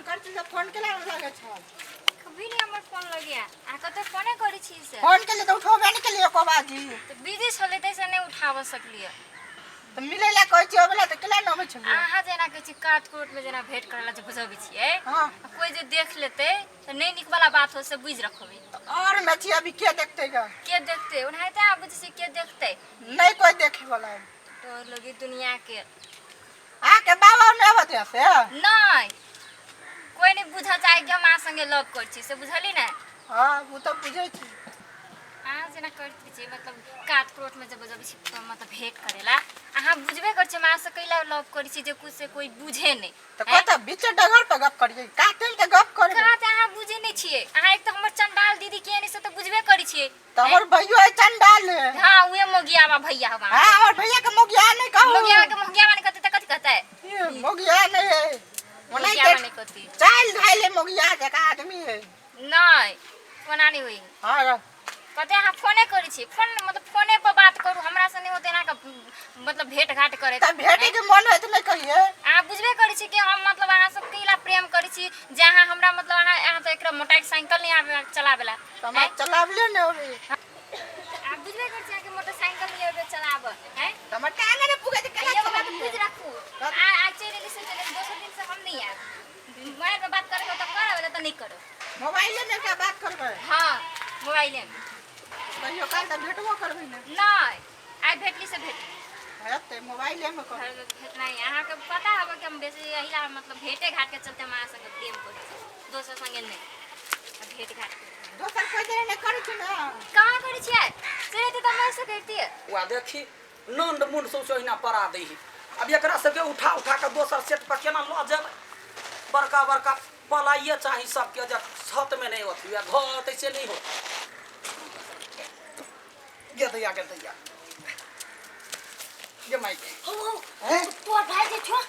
करती तऽ फोन केला नहि लागै छल। कभी नहीं हमर फोन लगिया। अहाँ कतऽ फोने करै छी से? फोन केलियै तऽ उठेबे नहि केलियै एको बाजी। तऽ बिजी छलै ताहिसँ नहि उठाबऽ सकलियै। तऽ मिलै लए कहै छियै अबै लए तऽ केला नहि अबै छलियै? अहाँ जेना कहै छी कात कोर्टमे जेना भेंट करै लए जे बजबै छियै, हँ। आ कोइ जे देख लेतै तऽ नहि नीक वाला बात हो से बुझि रखबै। तऽ आओर मे छियै अभी के देखतै ग? के देखतै? ओनाहिते अहाँ बुझै छियै के देखतै? नहि कोइ देखे वाला है। डर लगे दुनिया के। अहाँके बाबा नहि अबत है से? नहि, कोइ नहि बुझऽ चाहे कि हम अहाँ संगे लव करै छी से, बुझली ने? हँ, ओ तऽ बुझै छी। अहाँ जेना करैत छियै मतलब कात कोर्टमे जब जब छी तऽ मतलब भेंट करेला, अहाँ बुझबे करै छियै हम अहाँ से कैला लव करै छी जे कुछ से कोइ बुझे नहि। तऽ कतऽ बीच डगर पर गप करियै? काते मे तऽ गप करबै। कात अहाँ बुझे नहि छियै। अहाँ एक तऽ हमर चंडाल दीदी के नहि से तऽ बुझबे करै छियै। तऽ हमर भैयो है चंडाल है। हाँ, उहे मोगियावा भैया हवा। हाँ, हमर भैया के मोगिया नहीं कहू। मोगियावा के मोगियावा नहीं कहते तऽ कथी कहते? ये मोगिया नहीं है। ओना मोगियावा नहीं कहती। चाल ढाइले मोगिया जका आदमी है। नहीं, ओना नहीं होई। हाँ। कते अहाँ फोने करै छी? फोन मतलब फोने पर बात करू, हमरा से नहीं होते एना के मतलब भेंट घाट करे। तऽ भेटे के मन होय तऽ नहीं कहिए। अहाँ बुझबे करै छी कि हम मतलब अहाँ सब कैला प्रेम करै छी जे अहाँ हमरा मतलब अहाँ अहाँ तऽ एकरा मोटरसाइकिल नहीं आबे चलाबेला। तऽ हमरा चलाबले नहि अबै। अहाँ बुझबे करै छी अहाँके मोटरसाइकिल नहीं आबे चलाबऽ, हैं? तऽ हमर टांगे नहि पुगे तऽ केना एगो बात चलाबियै? बुझि राखू, आ आ चलि एली से चलि एली, दोसर दिन से हम नहीं आयब। मोबाइल पर बात करके तऽ करब, नहि तऽ नहीं करब। मोबाइले में एकटा बात करबै? हाँ, मोबाइले में। कहियो काल तऽ भेटबो करबै ने? नहीं, आइ भेटली से भेटली। हेतै, मोबाइले में करबै। भेट नहीं, अहाँके पता हबे कि हम बेसी एहिला मतलब भेटे घाट के चलते हम अहाँ संगे प्रेम करै छी, दोसर संगे नहीं। आ भेट घाट के दोसर कोइ देरे नहि करै छै ने? कहाँ करै छियै? से रहतै तऽ हम ऐसे करितियै। वा देखी नंद मुंड सौंसे ओहिना पड़ा दै है। अब एकरा सबके उठा उठा के दोसर सेट पर केना लऽ जेबै? बड़का बड़का पलाइए चाही सबके, जे छत में नहीं होती घर होते से नहीं होती। गे दैया, गे दैया, गे माई के। हो, हो। हैं? तोर भाई जे छो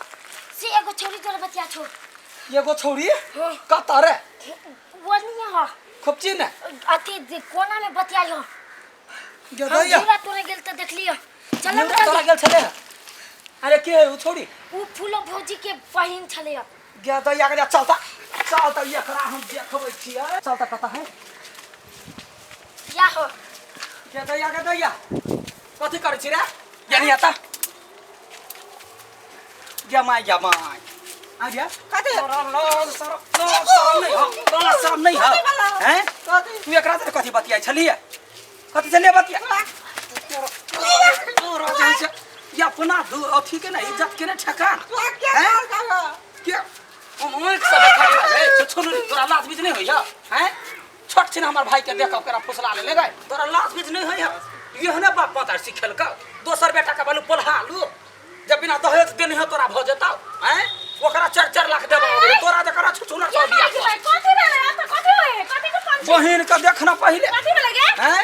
से एगो छौरी तोरा बतिया छो। एगो छौरी? हाँ। कतऽ रे? वो नहीं है। खोपची ने? अथी जे कोना में बतिया हो। गे हम दैया। झूला तोरे गेल तऽ देखलियो। चल झूला तोरा गेल छलै? अरे के है उ छौरी? उ फूलो भौजी के बहिन छलै। गे दैया, गे चलता चलता, एकरा हम देखबै छियै। चलता, कतऽ है? या हो। गे दैया, गे दैया, कथी करै छी रे? यानी आता गे माय, गे माय, आ गे। कथी? तोरा लाज शरम, लाज शरम नहीं हो, लाज शरम नहीं हो। कथी भेलौ? हैं? कथी? तू एकरा से कथी बतियाइ छलियै? कथी छलियै बतिया? तोरा जे छै ये अपना दू अथी के ना इज्जत के ना ठेकान। तोरा के हैं? कहलकौ? के आँखि सब देखा रे छुनु, तोरा लाज बीज नहीं होइया? हैं? छोट छिन हमर भाई के देख ओकरा फुसला ले गए, तोरा लाज बीज नहीं होइया? ये ने बाप माता सिखेलका दोसर बेटा के बालू पोल्हा लू जब बिना दहेज देने हो तोरा भ जेतौ। हैं? ओकरा 4 4 लाख देबो, तोरा जकरा छुछुनर सब बियाह कर। कथी भेलै? एतऽ कथी होय? कथी के पंच? बहिन के देखना पहिले। कथी भेलै गे? हैं?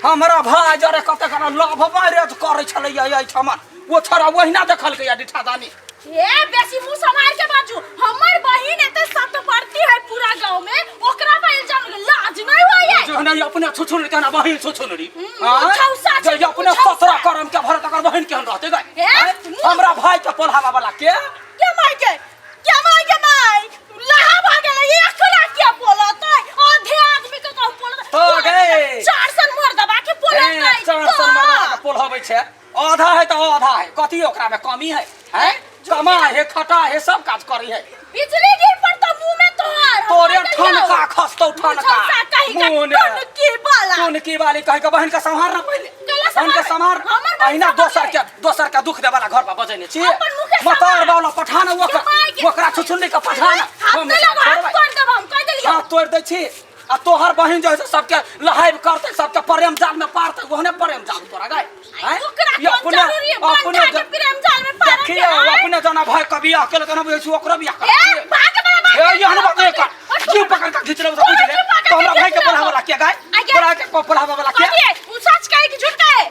हमरा भाई जरे कते कना लव मैरेज करै छलैया एहिठमन, ओ छोरा ओहिना देखलकै या डिठादानी। ए बेसी मुंह संभाल के बाजू। हमर बहिन एते सतपरती है पूरा गांव में, ओकरा पर इल्जाम लगे, लाज नहीं होय है? जो नहीं अपने छुछुनरी के ना बहिन छुछुनरी। मुछौसा छै, जे अपने मुछौसा। ससुरा करम के भरत अगर बहिन केहन रहते गए? ए, हैं? हमरा भाई के पोल्हावा वाला के? के माय के? के माय के माय? लहा भ गेलै, एकरा के बोलतै? आधे आदमी के कहू बोलतै। तो गे। चार सन मर्दबा के बोलतै। ए, चार सन मर्दबा के पोल्हबै छै। आधा है तो आधा है, कथी ओकरा में कमी है? हैं? कमा है, खटा है, सब काज करी है। बिजली गिर पर तो मुंह में तोहर। तोरे हम कहियौ। ठनका खसतौ, ठनका। मुछौसा कही का मुँह ने। टुनकी वाला। टुनकी वाली कहि के बहिन के संहार ना पहिले। कैला बहिन के संहारबै? संहार। हमर बहिन अहिना संहारबै। दोसर के दुख देवाला घर पर बजेने छी। अपन मुँह के मतार संहार। बावला पठान ओकर, के माय के- ओकरा छुछुन्नी के पठान। हाथ हम नहि लगाउ, हाथ छोड़बै। तोड़ि देब हम, कहि देलियौ। हाथ तोड़ि दै छी। आ तोहर बहिन जे है से सबके लहाइब करतै, सबके प्रेम जाल में पारतै, ओहने प्रेम जाल तोरा गए। हैं? ओकरा ई कोन अपने जरूरी है? अपने बंधा के प्रेम जाल में पारऽ के, देखियौ, आँय? अपने जना भाई कभी अकेले जना बुझै छी, ओकरो बियाह ए, करतै। भाग बड़ा भाग। ए, एहन बात नहि कर। जीव पकड़ के घीच लेबौ तऽ बुझि ले। जीव पकड़ के तो हमरा भाई के घीच पढ़ाबऽ लेबौ। वाला के गाय? आगे। पढ़ा के पढ़ाबऽ वाला के? कथी है? उ सच कहे कि झूठ कहे?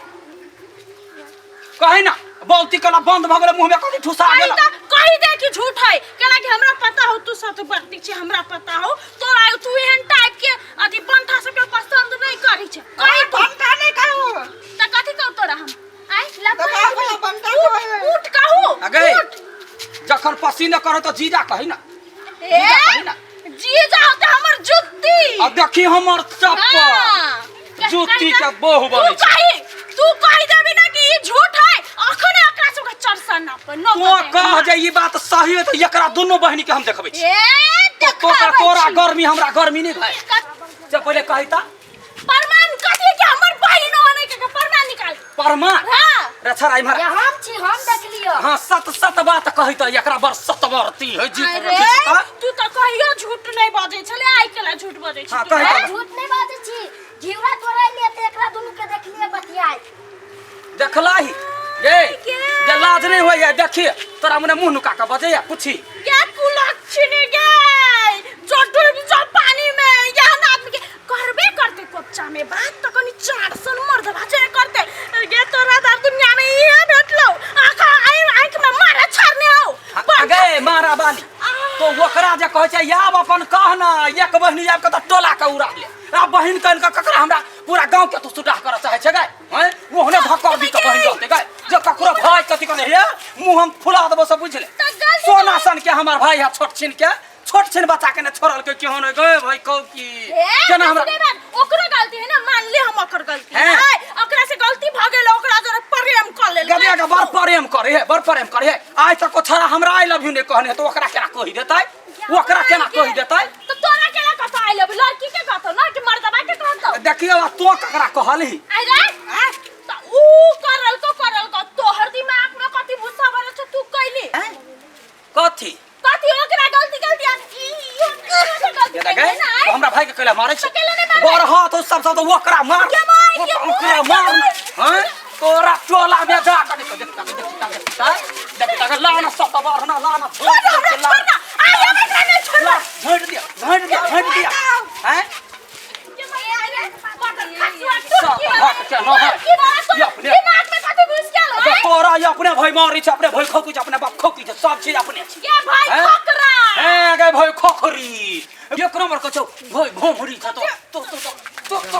कहे ना, बोलती कला बंद भऽ गेलै, मुँह में कथी ठुसा कही गेल। त कही दे कि झूठ है, केना कि हमरा पता हो तू सत बर्ती छै, हमरा पता हो तोरा तू एहन टाइप के अथी पंथा सब के पसंद नहीं करी छै। कही तू। बंटा नहीं कहू। त कथी कहू तोरा हम? आय तऽ बाप वाला बंटा कहू। उठ कहू। अगे। उठ। जखन पसीना करे तऽ जीजा कही ना। ए, जीजा कही ना। जीजा होते हमर जुत्ती। आ देखी हमर चप्पल। हाँ। जुत्ती के बहु तू बनै छै। कही, तू कही देबी ना कि ई झूठ है, अखने एकरा सबके चरसा ना पर न तो कह जे ई बात सही है तो एकरा दुनू बहिनी के हम देखबै छी। ए तो तोरा देखबै तोरा छी। गर्मी हमरा गर्मी नहीं भाई। जे पहिले कही ता प्रमाण कथी के हमर बहिन होने के प्रमाण निकाल। प्रमाण? हाँ। रे छड़ा इम्हर। या हम छी, हम देखलियो। हाँ, सत सत बात कही त एकरा बड़ सतवर्ती है जी। अरे तू तो कहियो झूठ नहीं बजै छले, आइ केला झूठ बजै छी हाँ, तू। कही हम त। झूठ नहीं बाजै छी, घिउरा तोड़ै लिए त एकरा दुनू के देखलिए बतियाइ। देखला ही गे जे लाज नहीं होइए। देखिए तोरा मने मुंह नुका के बजैया पूछी गे कुलक्षणी गे, जो डूब जा पानी में, यहाँ आदमी के करबे करते कोपचा में बात तो कनी चार सन मर्द भाजे करते। गे तोरा दार दुनिया में इहे भेटलो, आंख आई आंख में मारा छाड़ने आओ। गे मारा बाली तो ओकरा जे कहै छै आब अपन कहना एक बहिनी आब के त टोला के उड़ा ले। आ बहिन कन के ककरा हमरा पूरा गांव के तू सुटाह कर चाहे छै गे? हैं ओहने धक्का दी त बहिन रहते गे, जे ककरो भाई कथि कने हे मुंह हम फुला देबो सब बुझ ले। सोना सन के हमर भाई है छोट छिन के, छोट छिन बच्चा के ने छोड़ल के केहन गे भाई कहू की केना हमरा ओकरो गलती है ना, मान ले हम ओकर गलती है, ओकरा से गलती भ गेल, ओकरा जरा प्रेम कर लेल। गदिया के बड़ प्रेम करे है, बड़ प्रेम करे है। आइ तक छोरा हमरा I love you ने कहने तो ओकरा केना कहि देतै? ओकरा केना कहि देतै? तो तोरा केना कहतो I love you? लड़की के कहतो ना कि मर्दबा के कहतो? देखियो आ तो ककरा कहलही? अरे त ऊ करल को करल को तोहर दिमाग में कथि भूसा भरल छ तू कहली? कथि कथि ओकरा गलती गलती ई गलती गए ना हमरा भाई के कहला मारै छै। तो केला नहीं मारबै? बड़ हाथ सब सब तो ओकरा मार, ओकरा मार। हैं तोरा टोला में जा के देख देख देख देख देख देख लाना सब बार ना लाना छोड़ हमरा, छोड़ ना, आई हम एकरा नहीं छोड़ना। झोड़ दिया झोड़ दिया झोड़ दिया। हैं के भाई आई रे बटर खसुआ सब भाग के न है। तू ये अपने दिमाग में कथि घुस गेल? तोरा ये अपने भाई मारै छै, अपने भाई खोकी छै, अपने बाप खोकी छै, सब चीज अपने छै। के भाई खोकरा? हैं गे भाई खोखरी एक नंबर के छौ भाई भोमरी छ तो तो तो तो तो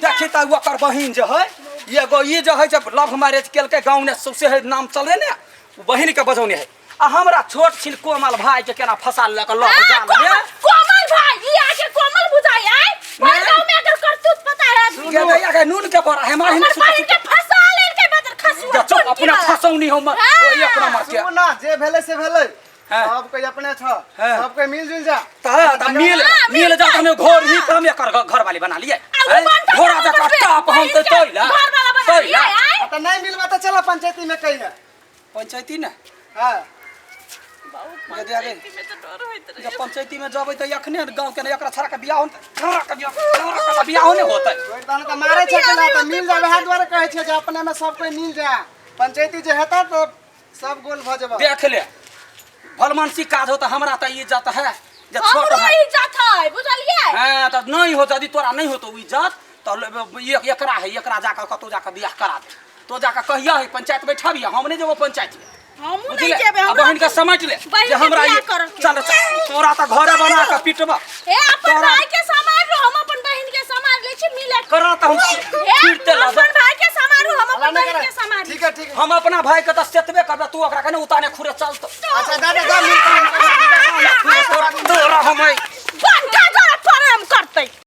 देखी त ओकर बहिन जे है एगो ई जे है जब लव मैरिज केलकै गाँव ने सौसे है नाम चले ने बहिन के बजौने है। आ हमरा छोट छिन कोमल भाई के केना फसा लेलक लव जाल में। कोमल भाई ई आके कोमल बुझाई आय गाँव में अगर करतूत पता है के दैया के नून के बड़ा है मार हमर बहिन के फसा लेलकै बदर खसुआ। चुप अपना फसौनी हम एक नंबर के। सुन ना जे भेलै से भेलै, सब कोई अपने छ, सब कोई मिल जुल जा। त मिल मिल जा त हम घर ही त हम एकर घर वाली बना लिए। घोड़ा जका टॉप हम त तोइला घर वाला बना लिए। आ त नहीं मिलबा त चला पंचायती में कहिया। पंचायती ने? हां जब पंचायती में जबै त अखने गांव के ने एकरा छड़ा के बियाह होते, छड़ा के बियाह, छड़ा के बियाह ने होते। तहन त मारे छै केना त मिल जाबे, हाथ द्वारा कहै छै जे अपने में सब कोई मिल जा, पंचायती जे हेता त सब गोल भ जेबा। देख ले भलमानसी काज हो त हमरा त इज्जत है जे छोट हमरो है इज्जत है बुझलिए। हां त नहीं हो यदि तोरा नहीं हो तो इज्जत त एकरा है, एकरा जाके कतौ जाके बियाह करा दे। तो जाके कहिया है पंचायत बैठाबिया, हम नहीं जेबो पंचायत में। हमहू नहीं जेबे, आ बहिन के समझ ले जे हमरा चल तोरा त घरे बना के पिटबा। ए अपन भाई के समारू, हम अपन बहिन के समार ले छी मिले करा त हम फिरते ला अपन भाई के समारू, हम अपन बहिन के समारू। ठीक है ठीक है, हम अपना भाई के त सेतबे करबे, तू ओकरा कने उताने खुरे चल त। अच्छा दादा जा मिल तोरा हम